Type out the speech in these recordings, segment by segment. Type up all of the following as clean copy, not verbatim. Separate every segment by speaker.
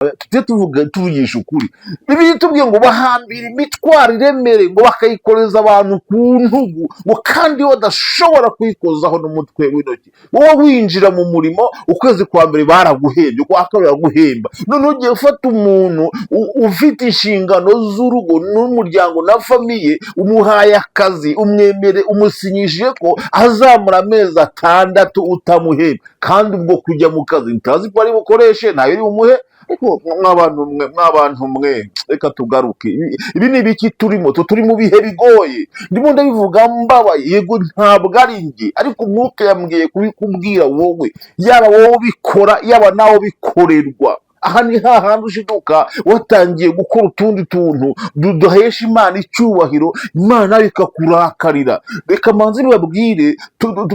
Speaker 1: Tujye tuvuga, tuvugisha ukuri. Bibiliya itubwiye ngo bahambira imitwaro iremereye, ngo bakayikoreza abantu ku ntugu, ngo kandi badashobora kuyikozaho n'umutwe w'intoki. Wowe winjira mu murimo, ukwezi kwa mbere baraguhembye, ukwa kabiri baraguhemba, none ugiye ufata umuntu ufite inshingano z'urugo n'umuryango na famille, umuhaye akazi, umwemere, umusinyishije ko azamara amezi 6 utamuhemba, kandi ubwo kujya mu kazi ntazi ko ari bukoreshe, ntayo uri bumuhe. Ariko mw'abantu mwe, mw'abantu mwe, reka tugaruke. Ibi ni ibiki turimo? Turi mu bihe bigoye. Ndimo ndabivuga mbabaye. Yego, ntabwo ari njye, ariko Umwuka yambwiye kubikubwira wowe, yaba wowe ubikora, yaba nawe ubikorerwa. Aha ni hahandi ushiduka watangiye gukora utundi tuntu duhesha Imana icyubahiro, Imana ikakurakarira. Reka manze bibabwire,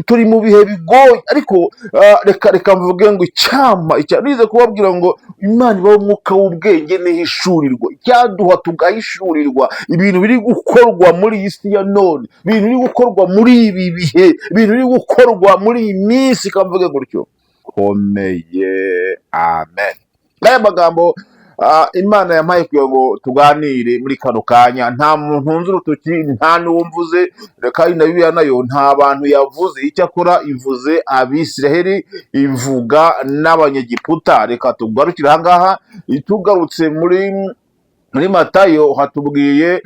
Speaker 1: turi mu bihe bigoye, ariko reka mvuge ngo icyampa nize kubabwira ngo Imana ibaho umwuka w'ubwenge n'ihishurirwa, icyaduha tugahishurirwa ibintu biri gukorwa muri iyi si ya none, ibintu biri gukorwa muri ibi bihe, ibintu biri gukorwa muri iyi minsi, kamvuge gutyo komeye. Amen. N'aya magambo Imana yampaye kugira ngo tuganire muri kano kanya, nta muntu ntunze urutoki, nta n'uwo mvuze, kandi na Bibiliya nayo nta bantu yavuze. Icyakora ivuze Abisiraheli, ivuga n'Abanyegiputa. Reka tugarukire aha ngaha. Tugarutse muri Matayo, hatubwiye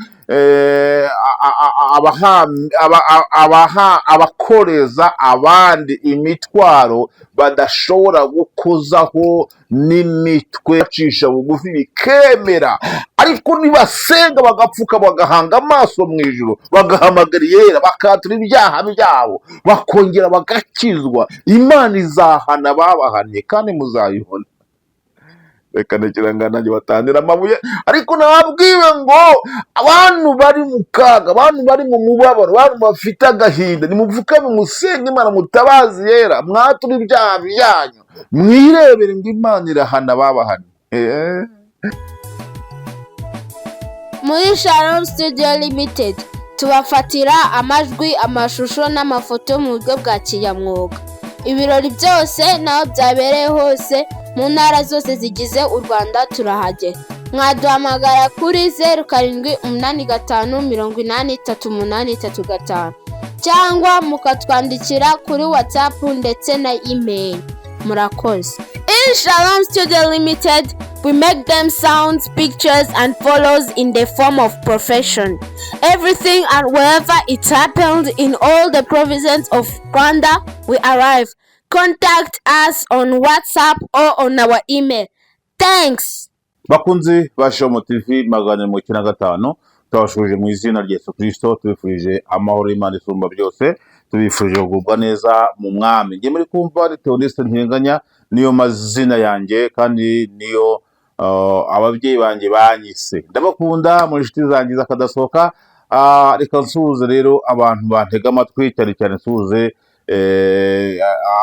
Speaker 1: abakoreza abandi imitwaro badashobora gukozaho n'imitwe, bacisha bugufi bikemera, ariko nibasenga bagapfuka, bagahanga amaso mu ijuru, bagahamagara Iyera, bakatura ibyaha byabo, bakongera bagakizwa, Imana izahana babahannye kandi muzayibona. Reka ndekera ngo nanjye batandira amabuye, ariko nababwiwe ngo abantu bari mu kaga, abantu bari mu mubabaro, abantu bafite agahinda, nimupfukame musenge Imana, mutabazi Yera, mwature ibyaha byanyu, mwirebere ngo Imana irahana babahannye.
Speaker 2: Muri Shalom Studio Limited tubafatira amajwi, amashusho n'amafoto mu buryo bwa kinyamwuga. Ibirori byose n'aho byabereye hose mu ntara zose zigize u Rwanda turahagera. Mwaduhamagara kuri 0785 80 38 35 cyangwa mukatwandikira kuri WhatsApp ndetse na email. Murakoze. In Shalom Studio Limited, we make them sounds, pictures, and photos in the form of profession. Everything and wherever it happened in all the provinces of Rwanda, we arrive. Contact us on WhatsApp or on our email. Thanks.
Speaker 1: Bakunzi ba Shomo TV 495, tubasuhuje mu izina rya Yesu Kirisito, tubifurije amahoro y'Imana isumba byose, tubifurije kugubwa neza mu Mwami. Njye muri kumva ni Theoneste Ntirenganya, niyo mazina yanjye kandi niyo ababyeyi banjye banyise. Ndabakunda mu inshuti zanjye z'akadasohoka. Reka nsuhuze rero abantu bantega amatwi, cyane cyane nsuhuze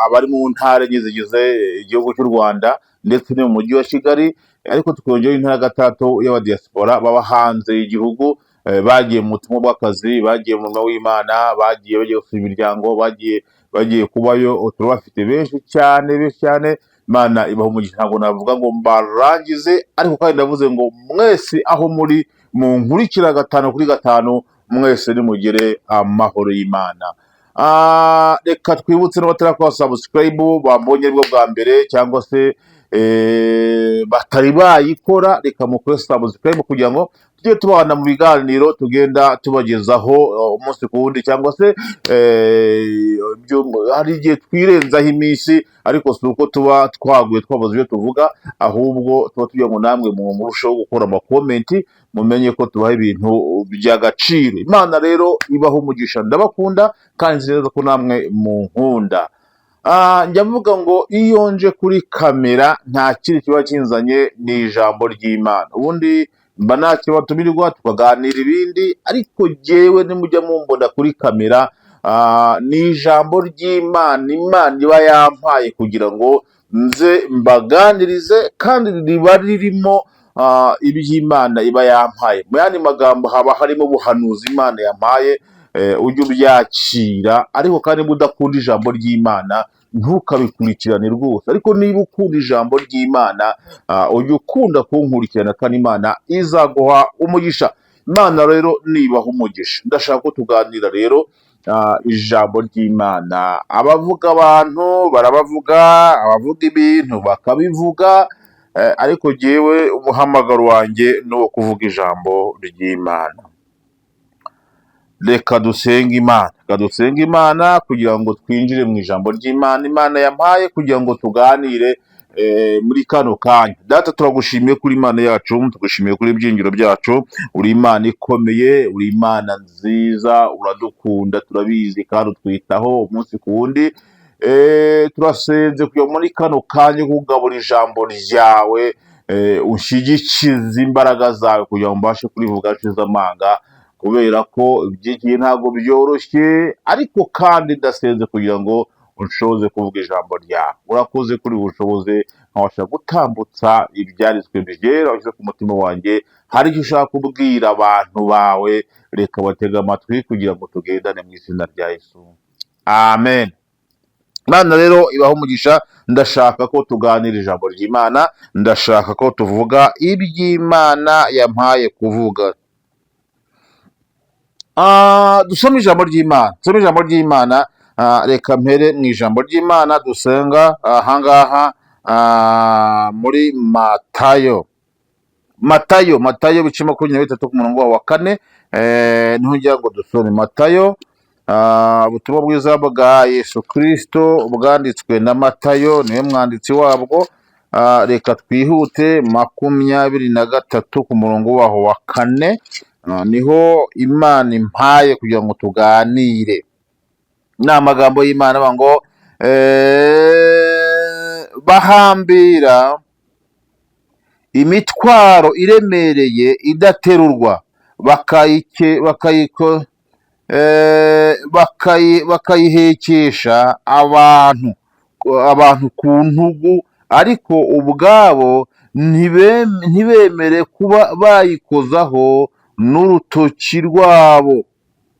Speaker 1: abari mu ntara enye zigize igihugu cy'u Rwanda ndetse no mu mujyi wa Kigali, ariko tukongeraho intara gatatu y'abadiaspora baba hanze y'igihugu, bagiye mu butumwa bw'akazi, bagiye mu murimo w'Imana, bagiye gusura imiryango, bagiye kubayo. Turabafite benshi cyane, benshi cyane. Imana ibaha umugisha. Ntabwo navuga ngo mbarangize, ariko kandi ndavuze ngo mwese aho muri munkurikira gatanu kuri gatanu, mwese nimugire amahoro y'Imana. Reka twibutse n'abatarakora subscribe bambonye aribwo bwa mbere cyangwa se batari bayikora, reka mukore subscribe kugira ngo tujye tubana mu biganiro tugenda tubagezaho umunsi ku wundi, cyangwa se hari igihe twirenzaho iminsi, ariko si uko tuba twaguye twabuze ibyo tuvuga, ahubwo tuba tugira ngo namwe mu murusheho gukora ama comment, mumenye ko tubaha ibintu by'agaciro. Imana rero ibaho umugisha. Ndabakunda kandi nzi neza ko namwe munkunda. Njya mvuga ngo iyo nje kuri kamera nta kindi kiba kinzanye, ni ijambo ry'Imana. Ubundi mba nakibatumirwa tukaganira ibindi, ariko jyewe nimujya mumbona kuri kamera, ni ijambo ry'Imana Imana iba yampaye kugira ngo nze mbaganirize, kandi riba ririmo iby'Imana iba yampaye. Mu yandi magambo, haba harimo ubuhanuzi Imana yampaye. Ujye ubyakira, ariko kandi niba udakunda ijambo ry'Imana ntukabikurikirane rwose. Ariko niba ukunda ijambo ry'Imana, ujye ukunda kunkurikirana, kandi Imana izaguha umugisha. Imana rero nibaha umugisha. Ndashaka ko tuganira rero ijambo ry'Imana. Abavuga abantu barabavuga, abavuga ibintu bakabivuga, ariko jyewe umuhamagaro wanjye ni uwo kuvuga ijambo ry'Imana. Reka dusenge Imana, reka dusenge Imana kugira ngo twinjire mu ijambo ry'Imana Imana yampaye kugira ngo tuganire muri kano kanya. Data, turagushimiye kuri Imana yacu, tugushimiye kuri ibyiringiro byacu. Uri Imana ikomeye, uri Imana nziza, uradukunda turabizi, kandi utwitaho umunsi ku wundi. Turasenze kugira ngo muri kano kanya kugabura ijambo ryawe, ushyigikize imbaraga zawe kugira ngo mbashe kurivuga nshize amanga, kubera ko iby'igihe ntabwo byoroshye. Ariko kandi ndasenze kugira ngo unshoboze kuvuga ijambo ryawe. Urakoze kuri bushoboze nkabasha gutambutsa ibyanditswe byera washyize ku mutima wanjye. Hari icyo ushaka kubwira abantu bawe, reka batege amatwi kugira ngo tugendane, mu izina rya Yesu, amen. Imana rero ibaho umugisha. Ndashaka ko tuganira ijambo ry'Imana, ndashaka ko tuvuga iby'Imana yampaye kuvuga. Dusome ijambo ry'Imana, dusome ijambo ry'Imana. Reka mpere mu ijambo ry'Imana dusenga ahangaha muri Matayo, Matayo, Matayo ibice 23 ku murongo wa 4, niho ngira ngo dusome. Matayo, ubutumwa bwiza bwa Yesu Kristo bwanditswe na Matayo, niwe mwanditsi wabwo. Reka twihute, 23 ku murongo waho wa 4, niho Imana impaye kugira ngo tuganire. Ni amagambo y'Imana avuga ngo bahambira imitwaro iremereye idaterurwa, bakayihekesha abantu ku ntugu, ariko ubwabo ntibemere kuba bayikozaho n'urutoki rwabo.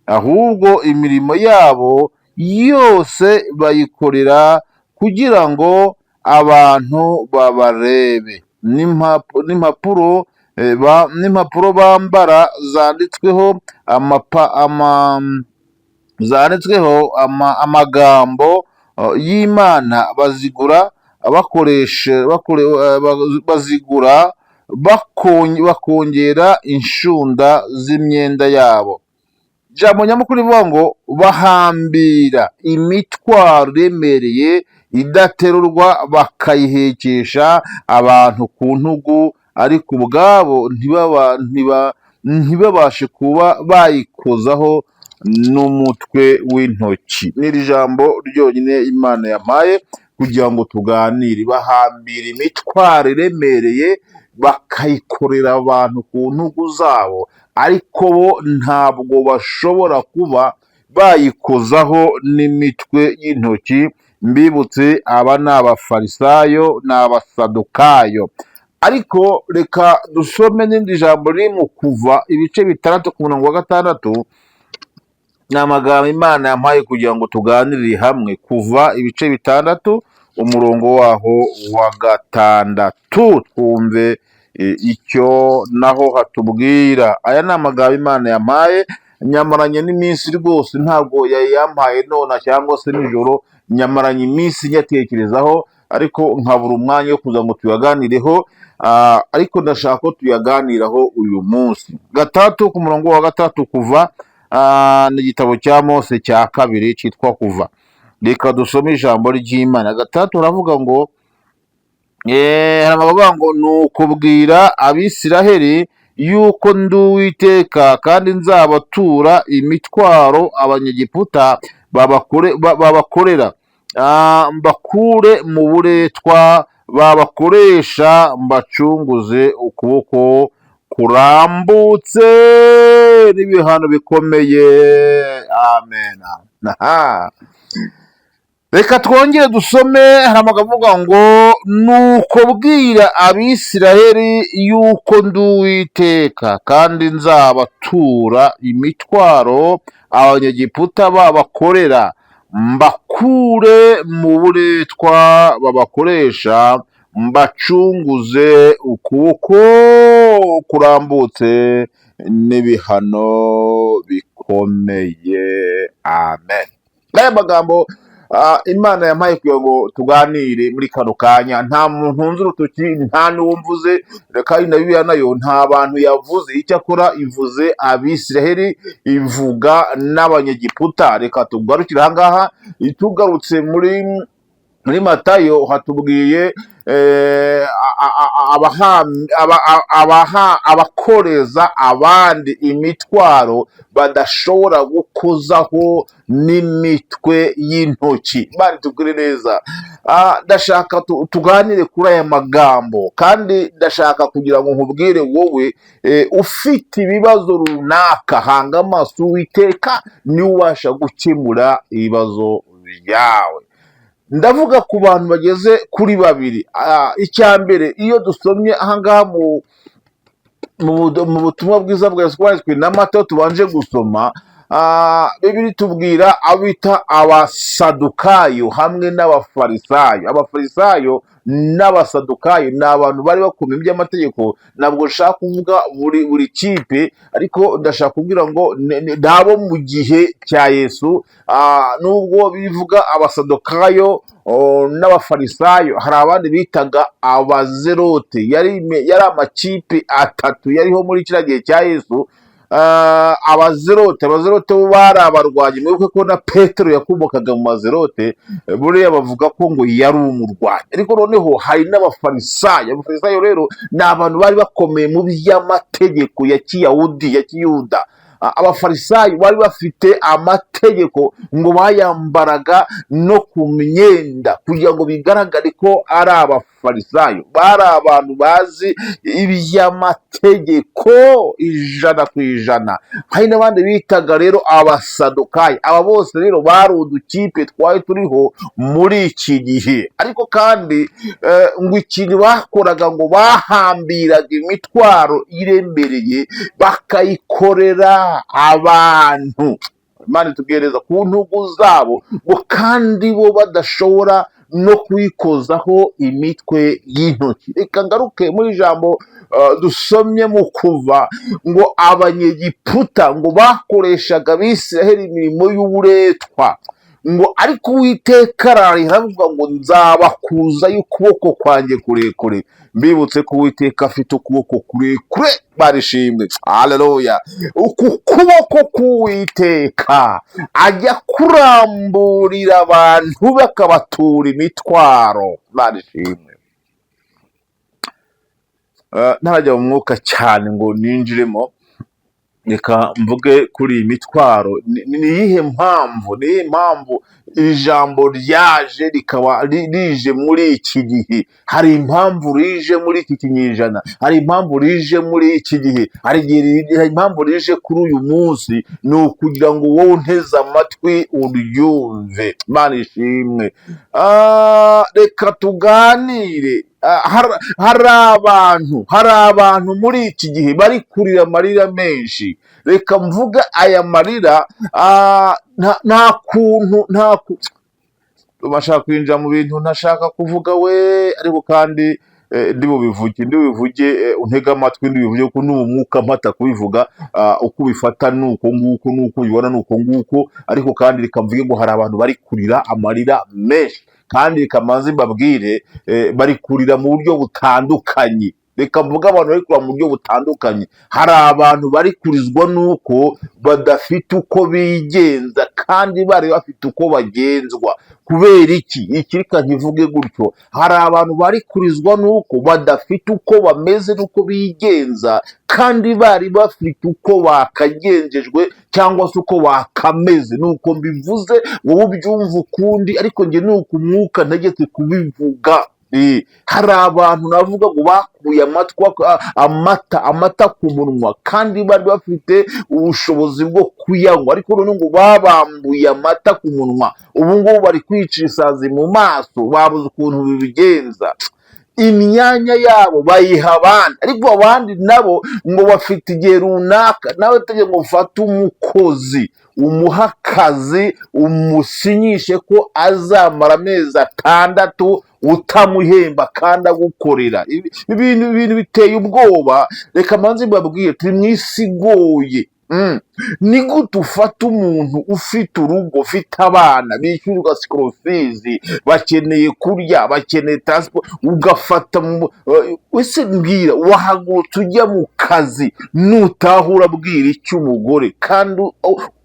Speaker 1: Ahubwo imirimo yabo yose bayikorera kugira ngo abantu babarebe. N'impapuro bambara zanditsweho amagambo y'Imana bazigura bakoresha bazigura bakongera inshunda z'imyenda yabo. Ijambo nyamukuru rivuga ngo bahambira imitwaro iremereye idaterurwa, bakayihekesha abantu ku ntugu, ariko ubwabo ntibabashe kuba bayikozaho n'umutwe w'intoki. Ni iri jambo ryonyine Imana yampaye kugira ngo tuganire. Bahambira imitwaro iremereye, bakayikorera abantu ku ntugu zabo, ariko bo ntabwo bashobora kuba bayikozaho n'imitwe y'intoki. Mbibutse, aba ni Abafarisayo, ni Abasadukayo. Ariko reka dusome n'indi jambo riri mu Kuva ibice 6 ku murongo wa 6. Ni amagambo Imana yampaye kugira ngo tuganirire hamwe. Kuva ibice 6, umurongo waho wa 6, twumve icyo naho hatubwira. Aya ni amagambo Imana yampaye nyamaranye n'iminsi rwose, ntabwo yampaye nona cyangwa se nijoro, nyamaranye iminsi nyatekerezaho, ariko nkabura umwanya wo kuza ngo tuyaganireho. Ariko ndashaka ko tuyaganiraho uyu munsi. 6 ku murongo wa 6, Kuva, ni igitabo cya Mose cya kabiri cyitwa Kuva. Reka dusome ijambo ry'Imana. 6 uravuga ngo hari amagambo avuga ngo: "Ni ukubwira Abisiraheli yuko ndi Uwiteka, kandi nzabatura imitwaro Abanyegiputa babakorera, mbakure mu buretwa babakoresha, mbacunguze ukuboko kurambutse n'ibihano bikomeye." Amen. Aha. Reka twongere dusome. Hari amagambo avuga ngo: "Nuko bwira Abisiraheli yuko ndi Uwiteka, kandi nzabatura imitwaro Abanyegiputa babakorera." mbakure mu buretwa babakoresha, mbacunguze ukuboko kurambutse n'ibihano bikomeye. Amen. Aya magambo Imana yampaye kugira ngo tuganire muri kano kanya, nta muntu ntunze urutoki, nta n'uwo mvuze, kandi na Bibiliya nayo nta bantu yavuze. Icyakora ivuze Abisiraheli, ivuga n'Abanyegiputa. Reka tugarukire ahangaha. Tugarutse muri Matayo, hatubwiye abakoreza abandi imitwaro badashobora gukozaho n'imitwe y'intoki. Imana itubwire neza. Ndashaka tuganire kuri aya magambo, kandi ndashaka kugira ngo nkubwire wowe ufite ibibazo runaka, hanga amaso Uwiteka, niwe ubasha gukemura ibibazo byawe. Ndavuga ku bantu bageze kuri babiri. Icya mbere, iyo dusomye ahangaha mu butumwa bwiza bwa Yesu bwanditswe na Matayo tubanje gusoma, Bibiliya itubwira abo bita Abasadukayo hamwe n'Abafarisayo. Abafarisayo n'Abasadukayo ni abantu bari bakomeye iby'amategeko. Ntabwo nshaka kuvuga buri kipe, ariko ndashaka kubwira ngo ni abo mu gihe cya Yesu. Nubwo bivuga Abasadukayo n'Abafarisayo, hari abandi bitaga Abazerote. Yari amakipe atatu yariho muri kiriya gihe cya Yesu. Abazerote bo bari abarwanyi. Mwibuke ko na Petero yakomokaga mu Bazerote. Buriya bavuga ko ngo yari umurwanyi. Ariko noneho hari n'Abafarisayo. Abafarisayo rero ni abantu bari bakomeye mu by'amategeko ya Kiyahudi, ya Kiyuda. Abafarisayo bari bafite amategeko, ngo bayambaraga no ku myenda kugira ngo bigaragare ko ari Abafarisayo. Bari abantu bazi iby'amategeko 100%. Hari n'abandi bitaga rero Abasadukayi. Aba bose rero bari udukipe twari turiho muri iki gihe. Ariko kandi ngo ikintu bakoraga, ngo bahambiraga imitwaro iremereye bakayikorera abantu, Imana itubwiriza, ku ntugu zabo, ngo kandi bo badashobora no kuyikozaho imitwe y'intoki. Reka ngaruke muri ijambo dusomye mu Kuva, ngo Abanyegiputa ngo bakoreshaga Abisiraheli imirimo y'uburetwa, ngo ariko Uwiteka ararahira aravuga ngo nzabakuzayo ukuboko kwanjye kurekure. Mbibutse ko Uwiteka afite ukuboko kurekure. Barishimwe, haleluya. Uku kuboko k'Uwiteka ajya kuramburira abantu bakabatura imitwaro. Barishimwe. Ntarajya mu mwuka cyane ngo ninjiremo, reka mvuge kuri iyi mitwaro. Ni iyihe mpamvu iri jambo ryaje, rikaba rije muri iki gihe? Hari impamvu rije muri iki kinyejana, hari impamvu rije muri iki gihe, hari impamvu rije kuri uyu munsi. Ni ukugira ngo wowe unteze amatwi uryumve. Imana ishimwe. Reka tuganire. Hari abantu muri iki gihe bari kurira amarira menshi. Reka mvuge aya marira. Nta kuntu bashaka kwinjira mu bintu ntashaka kuvuga we, ariko kandi ndi bubivuge. Untege amatwi, ndi bubivuge kuko ni umwuka mpata kubivuga. Uko ubifata ni uko nguko, n'uko ubibona ni uko nguko. Ariko kandi reka mvuge ngo hari abantu bari kurira amarira menshi, kandi reka mbanze mbabwire, bari kurira mu buryo butandukanye. Reka mvuge abantu bari kurira mu buryo butandukanye. Hari abantu bari kurizwa n'uko badafite uko bigenza kandi bari bafite uko bagenzwa. Kubera iki? Iki reka nkivuge gutyo: hari abantu bari kurizwa n'uko badafite uko bameze n'uko bigenza kandi bari bafite uko bakagenzejwe cyangwa se uko bakameze. Ni uko mbivuze, wowe ubyumva ukundi, ariko njye ni uku umwuka ntegetse kubivuga. Hari abantu navuga ngo bakuye amatwi amata ku munwa kandi bari bafite ubushobozi bwo kuyanywa, ariko noneho ngo babambuye amata ku munwa. Ubu ngubu bari kwica isazi mu maso, babuze ukuntu bibigenza. Imyanya yabo bayiha abandi, ariko abandi nabo ngo bafite igihe runaka. Nawe tegeko ngo ufate umukozi. umuhe akazi, umusinyishe ko azamara amezi 6 utamuhemba kandi agukorera. Ibintu biteye ubwoba. Reka mbanze mbabwire, turi mu isi igoye. Ni gute ufata umuntu ufite urugo, ufite abana bishyurwa school fees, bakeneye kurya, bakeneye transport, ugafata ese mbwira, wahagurutse ujya mu kazi, nutaha urabwira icyo umugore? Kandi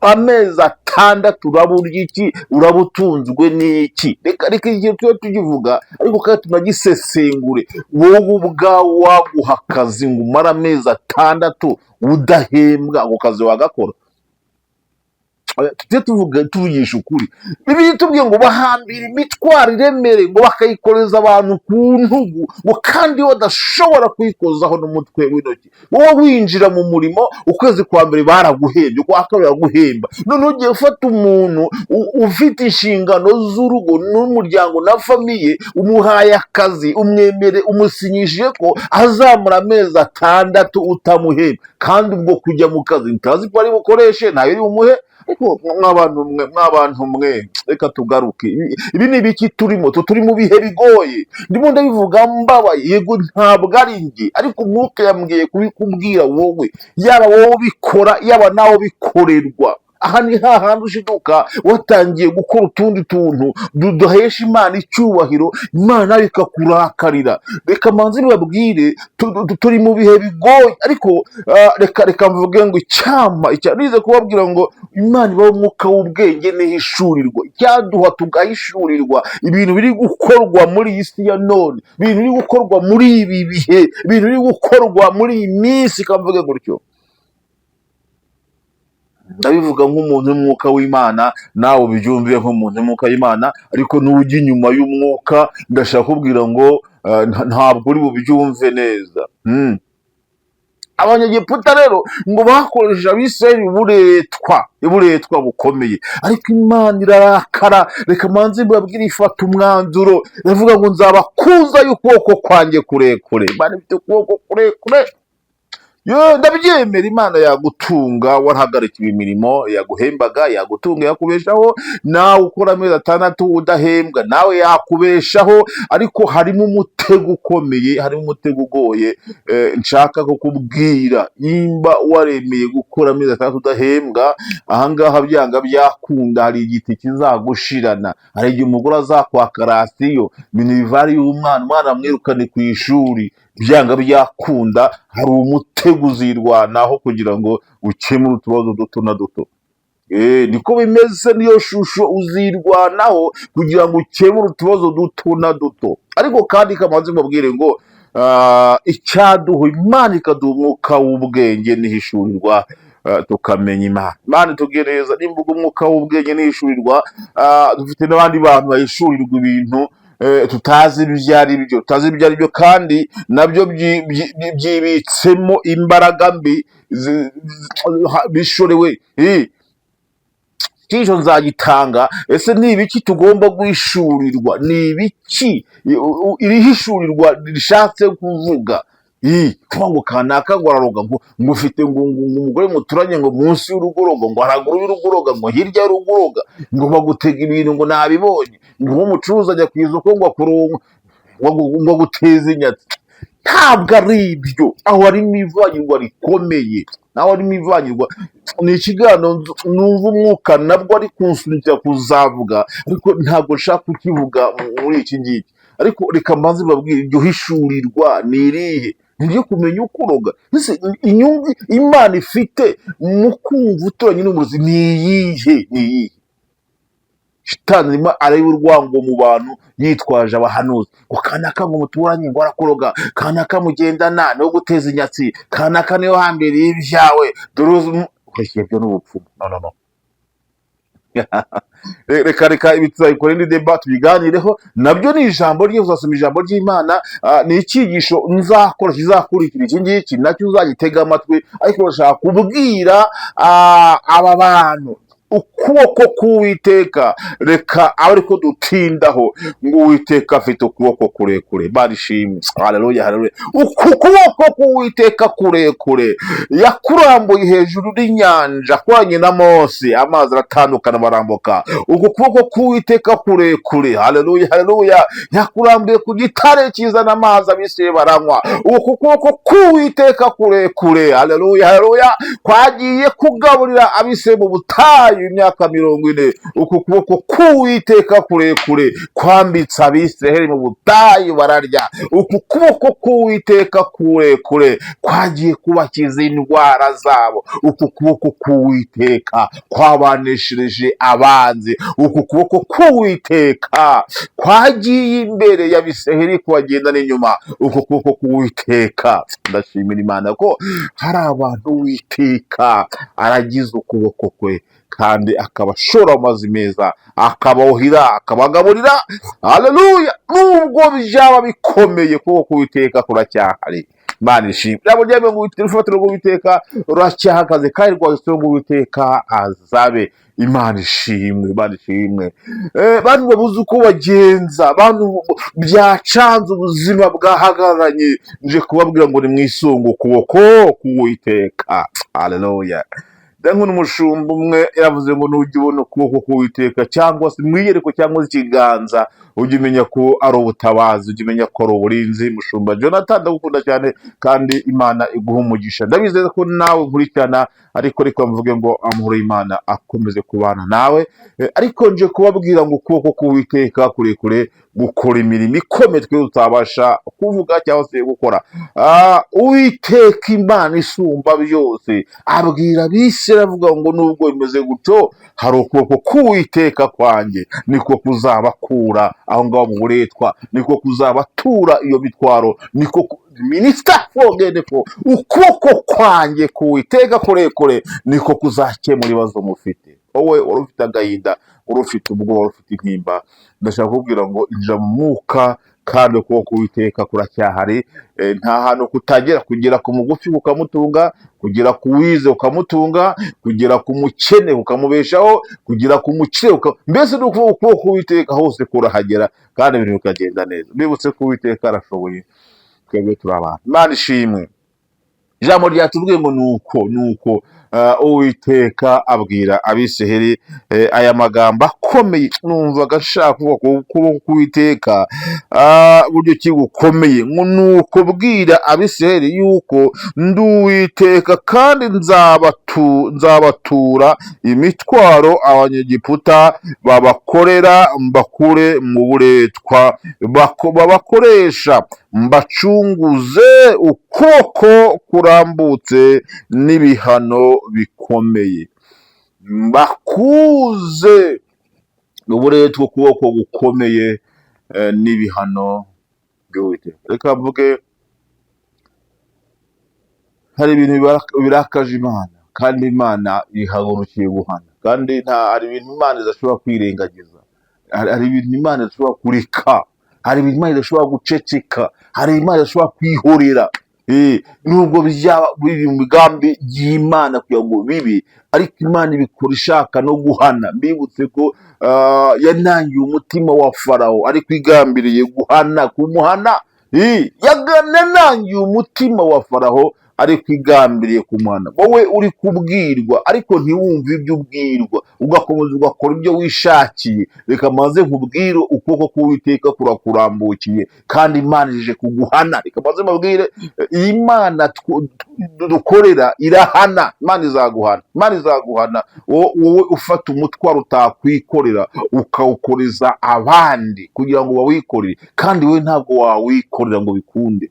Speaker 1: amezi 6 uraba urya iki? Uraba utunzwe n'iki? Reka igihe tujye tukivuga, ariko kandi tunagisesengure. Wowe ubwawe, waguha akazi ngo umare amezi 6 udahembwa, ako kazi wagakora? Oya, tujye tuvuga, tuvugisha ukuri. Bibiliya itubwiye ngo bahambira imitwaro iremereye, ngo bakayikoreza abantu ku ntugu, ngo kandi badashobora kuyikozaho n'umutwe w'intoki. Wowe winjira mu murimo, ukwezi kwa mbere baraguhembye, ukwa kabiri baraguhemba, none ugiye ufata umuntu ufite inshingano z'urugo n'umuryango na famille, umuhaye akazi, umwemere, umusinyishije ko azamara amezi 6 utamuhemba, kandi ubwo kujya mu kazi ntazi ko ari bukoreshe, ntayo uri bumuhe. Ariko mwabantu mwe, reka tugaruke. Ibi ni ibiki turimo? Turi mu bihe bigoye. Ndimo ndabivuga mbabaye. Yego, ntabwo ari njye, ariko Umwuka yambwiye kubikubwira wowe, yaba wowe ubikora, yaba nawe ubikorerwa. Aha ni hahandi ushiduka watangiye gukora utundi tuntu duhesha Imana icyubahiro, Imana nayo ikakurakarira. Reka manze mbabwire, turi mu bihe bigoye, ariko reka mvuge ngo icyampa nize kubabwira ngo Imana ibaho umwuka w'ubwenge n'ihishurirwa, icyaduha tugahishurirwa ibintu biri gukorwa muri iyi si ya none, ibintu biri gukorwa muri ibi bihe, ibintu biri gukorwa muri iyi minsi. Kamvuge gutyo, ndabivuga nk'umuntu w'umwuka w'Imana, nawe ubyumve nk'umuntu w'umwuka w'Imana, ariko n'ujya inyuma y'umwuka, ndashaka kubwira ngo ntabwo uri bubyumve neza. Abanyegiputa rero ngo bakoresheje Abisirayeli uburetwa bukomeye, ariko Imana irarakara. Reka manze mbabwire, ifata umwanzuro, iravuga ngo nzabakuza y'ukuboko kwanjye kurekure. Imana ifite ukuboko kurekure. Yo, ndabyemera, Imana yagutunga warahagarikiwe imirimo yaguhembaga, yagutunga, yakubeshaho. Nawe ukora amezi 6 udahembwa, nawe yakubeshaho, ariko harimo umutego ukomeye, harimo umutego ugoye. Nshaka kukubwira, nimba waremeye gukora amezi 6 udahembwa, ahangaha byanga byakunda hari igiti kizagushirana. Hari igihe umugore azakwaka ration, minerval y'umwana, umwana amwirukane ku ishuri. Byanga byakunda hari umutego uzirwanaho kugira ngo ukemure utubazo duto na duto. Niko bimeze, niyo shusho, uzirwanaho kugira ngo ukemure utubazo duto na duto. Ariko kandi kamaze mbabwire ngo icyaduha Imana ikaduha umwuka w'ubwenge n'ihishurirwa, tukamenya Imana. Imana itubwiye neza nimba umwuka w'ubwenge n'ihishurirwa. Dufite n'abandi bantu bahishurirwa ibintu tutazi ibyo ari byo, tutazi ibyo ari byo, kandi nabyo byibitsemo imbaraga mbi bishorewe. Icyigisho nzagitanga. Ese ni ibiki tugomba guhishurirwa? Ni ibiki iri hishurirwa rishatse kuvuga? Kuvuga ngo kanaka ngo araroga, ngo ufite ngo umugore muturanye ngo munsi y'urugo, ngo haraguru y'urugo, ngo hirya y'urugo, ngo bagutega ibintu, ngo nabibonye, ngo umucuruzi ajya ku isoko ngo akurunga, ngo aguteze inyatsi. Ntabwo ari ibyo. Aho harimo ivangirwa rikomeye, naho harimo ivangirwa. Ni ikiganiro numva Umwuka nabwo ari kunsunikira kuzavuga, ariko ntabwo nshaka kukivuga muri iki ngiki. Ariko reka mbanze mbabwire, iryo hishurirwa ni irihe? Ni iryo kumenya uko uroga. Ese inyungu Imana ifite mu kumva uturanye n'umurozi ni iyihe? Ni iyihe? Shitani arimo areba urwango mu bantu yitwaje abahanuzi, ngo kanaka ngo muturanye ngo arakuroga, kanaka mugendana niwo guteza inyatsi, kanaka niyo hambere y'ibyawe, dore ibyo ni ubupfumu. No, no, no. Reka ibi tuzabikora indi débat, tubiganireho. Nabyo ni ijambo rye, uzasoma ijambo ry'Imana. Ni icyigisho nzakora kizakurikira iki ngiki, nacyo uzagitega amatwi. Ariko urashaka kubwira aba bantu Ukuboko k'Uwiteka, reka abe ariko dutindaho, ngo Uwiteka afite ukuboko kurekure. Barishimwe, haleluya, haleluya. Uku kuboko k'Uwiteka kurekure yakurambuye hejuru y'inyanja akoranye na Mose, amazi aratandukana barambuka. Uku kuboko k'Uwiteka kurekure, haleluya, haleluya, yakurambuye ku gitare kizana amazi, Abisirayeli baranywa. Uku kuboko k'Uwiteka kurekure, haleluya, haleluya, kwagiye kugaburira Abisirayeli mu butayu imyaka 40. Uku kuboko k'Uwiteka kurekure kwambitse Abisirayeli mu butayu bararya. Uku kuboko k'Uwiteka kurekure kwagiye kubakiza indwara zabo. Uku kuboko k'Uwiteka kwabaneshereje abanzi. Uku kuboko k'Uwiteka kwagiye imbere y'Abisirayeli kubagenda n'inyuma. Uku kuboko k'Uwiteka, ndashimira Imana ko hari abantu Uwiteka aragize ukuboko kwe kandi akabashora mu mazi meza, akabawuhira, akabagaburira. Haleluya! Nubwo byaba bikomeye, ukuboko k'Uwiteka kuracyahari. Imana ishimwe. Ijambo ryawe ngo urufatiro rw'Uwiteka ruracyahagaze kandi rwanditseho ngo Uwiteka azabe. Imana ishimwe, Imana ishimwe. Bantu babuze uko bagenza, bantu byacanze, ubuzima bwahagararanye, nje kubabwira ngo nimwisunge ukuboko k'Uwiteka. Haleluya! Ndabona umushumba umwe yaravuze ngo nujya ubona ukuboko k'Uwiteka cyangwa se mwiyereko cyangwa se ikiganza, ujye umenya ko ari ubutabazi, ujye umenya ko ari uburinzi. Mushumba Jonathan, ndagukunda cyane kandi Imana iguha umugisha. Ndabizeza ko nawe nkurikirana, ariko reka mvuge ngo amahoro y'Imana akomeze kubana nawe. Ariko nje kubabwira ngo ukuboko k'Uwiteka kurekure gukora imirimo ikomeye twe tutabasha kuvuga cyangwa se gukora. Uwiteka Imana isumba byose abwira Abisirayeli avuga ngo nubwo bimeze gutyo, hari ukuboko k'Uwiteka kwanjye niko kuzabakura aho ngaho mu buretwa, niko kuzabatura iyo mitwaro, niko minisita fogene ko ukuboko kwanjye k'Uwiteka kurekure niko kuzakemura ibibazo mufite. Wowe wari ufite agahinda, wari ufite ubwoba, wari ufite intimba, ndashaka kukubwira ngo injira mu mwuka kandi ukuboko k'Uwiteka kuracyahari. Nta hantu kutagera: kugera ku mugufi kukamutunga, kugera ku wize ukamutunga, kugera ku mukene ukamubeshaho, kugera ku mukire mbese ni ukuvuga ukuboko k'Uwiteka hose kurahagera kandi ibintu bikagenda neza. Mbibutse ko Uwiteka arashoboye, twebwe turi abantu. Imana ishimwe. Ijambo ryatubwiye ngo nuko Uwiteka abwira Abisirayeli aya magambo akomeye. Numvaga nshaka kuvuga ku kuboko k'Uwiteka, buryo ki gukomeye, ngo nuko bwira Abisirayeli yuko ndi Uwiteka kandi nzabatura imitwaro Abanyegiputa babakorera, mbakure mu buretwa babakoresha, mbacunguze ukuboko kurambutse n'ibihano bikomeye, mbakuze uburetwa ukuboko gukomeye n'ibihano by'Uwiteka. Reka mvuge, hari ibintu birakaje Imana kandi Imana ihagurukiye guhana, kandi nta hari ibintu Imana idashobora kwirengagiza, hari ibintu Imana idashobora kureka, hari ibintu Imana idashobora guceceka, hari Imana idashobora kwihorera. Nubwo byaba biri mu migambi y'Imana kugira ngo bibe, ariko Imana ibikora ishaka no guhana. Mbibutse ko yanangiye umutima wa Farawo ariko igambiriye guhana, kumuhana. Yanangiye umutima wa Farawo ariko igambiriye kumuhana. Wowe uri kubwirwa ariko ntiwumve ibyo ubwirwa, ugakomeza ugakora ibyo wishakiye, reka maze nkubwire, ukuboko k'Uwiteka kurakurambukiye kandi Imana ije kuguhana. Reka maze mbabwire, iyi Mana dukorera irahana. Imana izaguhana, Imana izaguhana. Wowe ufata umutwaro utakwikorera ukawukoreza abandi kugira ngo bawikorere, kandi wowe ntabwo wawikorera ngo bikunde.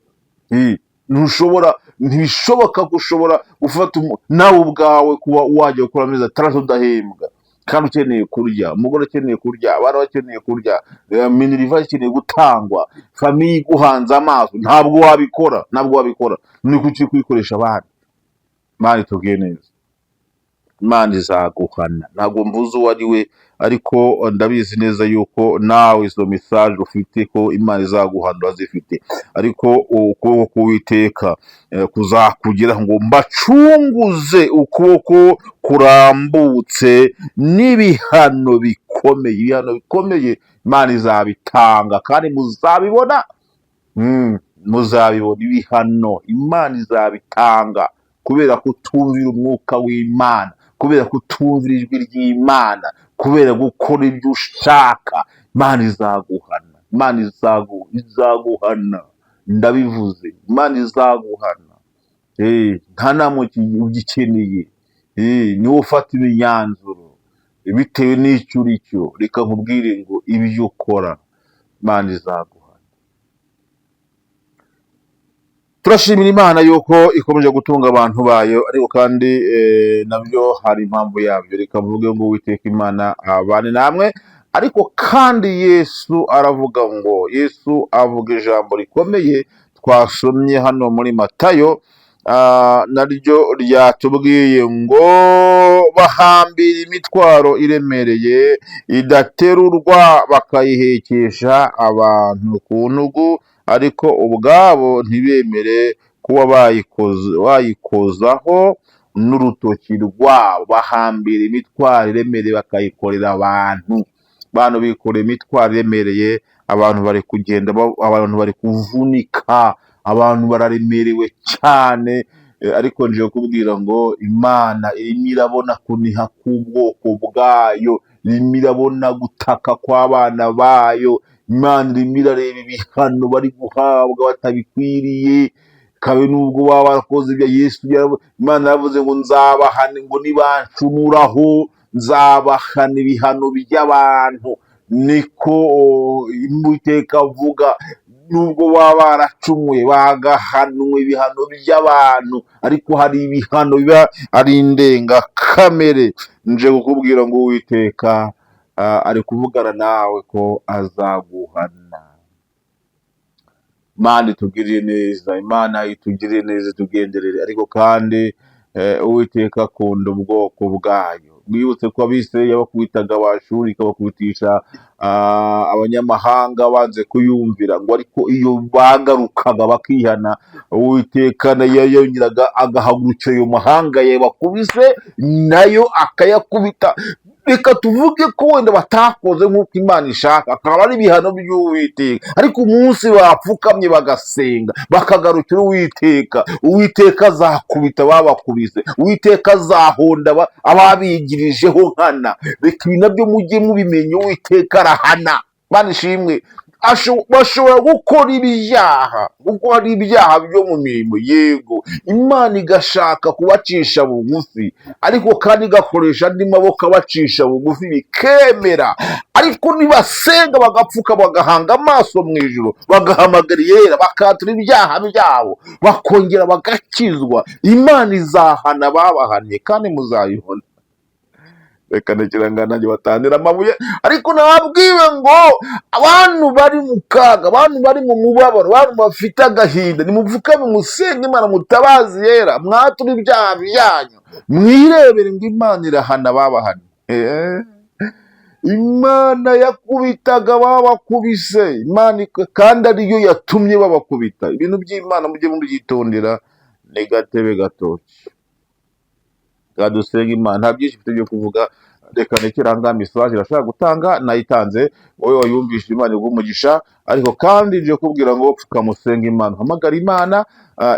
Speaker 1: Ntushobora, ntibishoboka ko ushobora gufata nawe ubwawe kuba wajya gukora amezi 6 udahembwa kandi ukeneye kurya, umugore akeneye kurya, abana bakeneye kurya, minerval ikeneye gutangwa, famille iguhanze amaso. Ntabwo wabikora, ntabwo wabikora. Ni kuki kuyikoresha abandi? Imana itubwiye neza. Imana izaguhana. Ntabwo mvuze uwo ari we, ariko ndabizi neza yuko nawe izo message ufite ko Imana izaguhana urazifite. Ariko ukuboko k'Uwiteka kuzakugeraho ngo mbacunguze ukuboko kurambutse n'ibihano bikomeye. Ibihano bikomeye Imana izabitanga kandi muzabibona. Muzabibona ibihano Imana izabitanga kubera kutumvira umwuka w'Imana, kubera kutumvira ijwi ry'Imana, kubera gukora ibyo ushaka. Imana izaguhana, Imana izaguhana, ndabivuze, Imana izaguhana. Nta nama ugikeneye. Niwe ufata imyanzuro bitewe n'icyo uri cyo. Reka nkubwire ngo ibyo ukora Imana izaguhana. Turashimira Imana yuko ikomeje gutunga abantu bayo, ariko kandi nabyo hari impamvu yabyo. Reka mvuge ngo Uwiteka Imana abane namwe. Ariko kandi Yesu aravuga ngo, Yesu avuga ijambo rikomeye twasomye hano muri Matayo, naryo ryatubwiye ngo bahambira imitwaro iremereye idaterurwa, bakayihekesha abantu ku ntugu, ariko ubwabo ntibemere kuba bayikozaho n'urutoki rwabo. Bahambira imitwaro iremereye bakayikorera abantu. Bantu bikoreye imitwaro iremereye, abantu bari kugenda, abantu bari kuvunika, abantu bararemerewe cyane. Ariko nje kukubwira ngo Imana irimo irabona kuniha k'ubwoko bwayo, irimo irabona gutaka kw'abana bayo. Imana irimo irareba ibihano bari guhabwa batabikwiriye, kabe nubwo baba barakoze ibyo. Yesu Imana yaravuze ngo nzabahane, ngo nibancumuraho nzabahana ibihano by'abantu. Niko Uwiteka avuga. Nubwo baba baracumuye bagahanwa ibihano by'abantu, ariko hari ibihano biba ari indengakamere. Nje kukubwira ngo Uwiteka ari kuvugana nawe ko azaguhana. Imana itugirire neza, Imana itugirire neza, itugenderere. Ariko kandi Uwiteka akunda ubwoko bwayo. Mwibutse ko Abisirayeli yabakubitaga Abashuri, ikabakubitisha abanyamahanga banze kuyumvira, ngo ariko iyo bagarukaga bakihana, Uwiteka nayo yongeraga agahagurukira ayo mahanga yabakubise, nayo akayakubita. Reka tuvuge ko wenda batakoze nk'uko Imana ishaka, akaba ari ibihano by'Uwiteka, ariko umunsi bapfukamye bagasenga bakagarukira Uwiteka, Uwiteka azakubita babakubise, Uwiteka azahonda ababigirijeho nkana. Reka ibi nabyo mujye mubimenya, Uwiteka arahana. Imana ishimwe. Bashobora gukora ibyaha, kuko hari ibyaha byo mu mirimo, yego, Imana igashaka kubacisha bugufi, ariko kandi igakoresha andi maboko abacisha bugufi, bikemera. Ariko nibasenga bagapfuka, bagahanga amaso mu ijuru, bagahamagara Iyera, bakatura ibyaha byabo, bakongera bagakizwa, Imana izahana babahannye kandi muzayibona. Reka ndekera nanjye batandira amabuye, ariko nababwiwe ngo abantu bari mu kaga, abantu bari mu mubabaro, abantu bafite agahinda, nimupfukame musenge Imana, mutabazi Yera, mwature ibyaha byanyu, mwirebere ngo Imana irahana babahannye. Imana yakubitaga babakubise, Imana kandi ariyo yatumye babakubita. Ibintu by'Imana mujye mubyitondera, ni gatebe gatoki. Dusenga Imana. Nta byinshi mfite byo kuvuga, reka ndekere aha ngaha. Message irashaka gutanga nayitanze, wowe wayumvise Imana iguhe umugisha. Ariko kandi nje kubwira ngo pfukama usenge Imana, uhamagare Imana.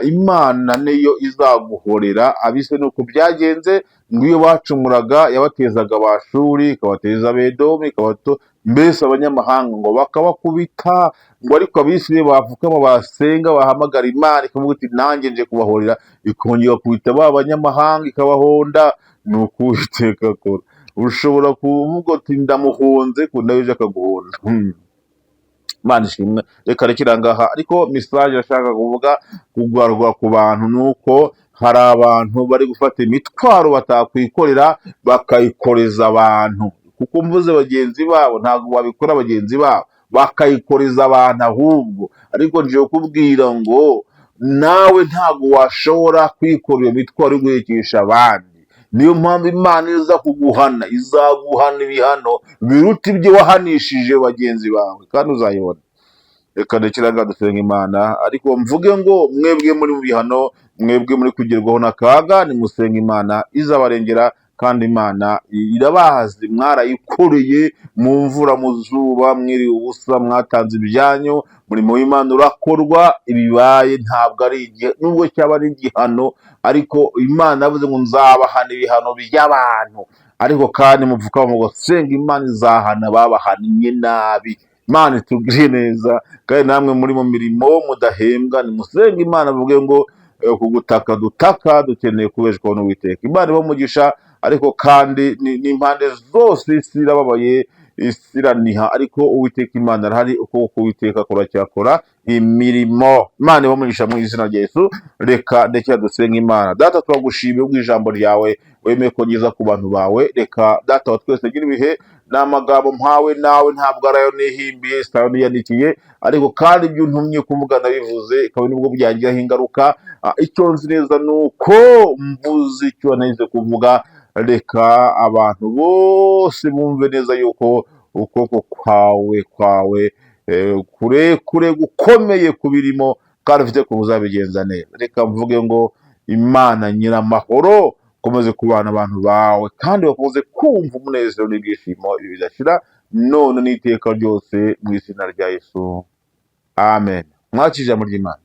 Speaker 1: Imana niyo izaguhorera. Abise nuko byagenze, ngo iyo bacumuraga yabatezaga Abashuri, ikabateza Abedomu, ikabato mbese abanyamahanga, ngo bakabakubita, ngo ariko Abisirayeli bapfukama basenga bahamagara Imana, ikavuga iti nanjye nje kubahorera, ikongera kubita ba banyamahanga ikabahonda. Ni uko Uwiteka akora. Ushobora kuvuga uti ndamuhunze, ko nawe ejo akaguhonda. Imana ishimwe. Reka rekera aha ngaha. Ariko message ashaka kuvuga kugarurwa ku bantu ni uko hari abantu bari gufata imitwaro batakwikorera bakayikoreza abantu, kuko mvuze bagenzi babo ntabwo babikora bagenzi babo, bakayikoreza abantu ahubwo. Ariko nje kukubwira ngo nawe ntabwo washobora kwikorera iyo mitwaro yo guhekesha abandi. Niyo mpamvu Imana iza kuguhana, izaguhana ibihano biruta ibyo wahanishije bagenzi bawe, kandi uzayibona. Reka ndekere aha, dusenga Imana. Ariko mvuge ngo mwebwe muri mu bihano, mwebwe muri kugerwaho n'akaga, nimusenga, Imana izabarengera. Kandi Imana irabazi, mwarayikoreye mu mvura, mu zuba, mwiriwe ubusa, mwatanze ibyanyu, umurimo w'Imana urakorwa. Ibibaye ntabwo ari igihe, nubwo cyaba ari igihano, ariko Imana yavuze ngo nzabahana ibihano by'abantu. Ariko kandi mupfukama mugasenga, Imana izahana babahannye nabi. Imana itugirire neza. Kandi namwe muri mu mirimo mudahembwa, nimusenga Imana, muvuge ngo kugutaka dutaka, dukeneye kubeshwaho n'Uwiteka. Imana ibahe umugisha. Ariko kandi n'impande zose isi irababaye, isi iraniha, ariko Uwiteka Imana arahari, ukuboko k'Uwiteka kuracyakora imirimo. Imana ibahe umugisha mu izina rya Yesu. Reka ndekera dusenga Imana. Data, turagushimiye ubw'ijambo ryawe wemeye kongeza ku bantu bawe. Reka Data wa twese gira ibihe. Ni amagambo mpawe nawe, ntabwo arayo nihimbiye, si ayo niyandikiye, ariko kandi ibyo untumye kuvuga ndabivuze, ikaba nubwo byangiraho ingaruka. Icyo nzi neza ni uko mvuze icyo nahise kuvuga. Reka abantu bose bumve neza yuko ukuboko kwawe kurekure gukomeye kubirimo, kandi ufite ukuntu uzabigenza neza. Reka mvuge ngo Imana nyiramahoro, ukomeze kubana abantu bawe, kandi bakomeze kumva umunezero n'ibyishimo ibi bidashira, none n'iteka ryose, mu izina rya Yesu, amen. Mwakije ijambo ry'Imana.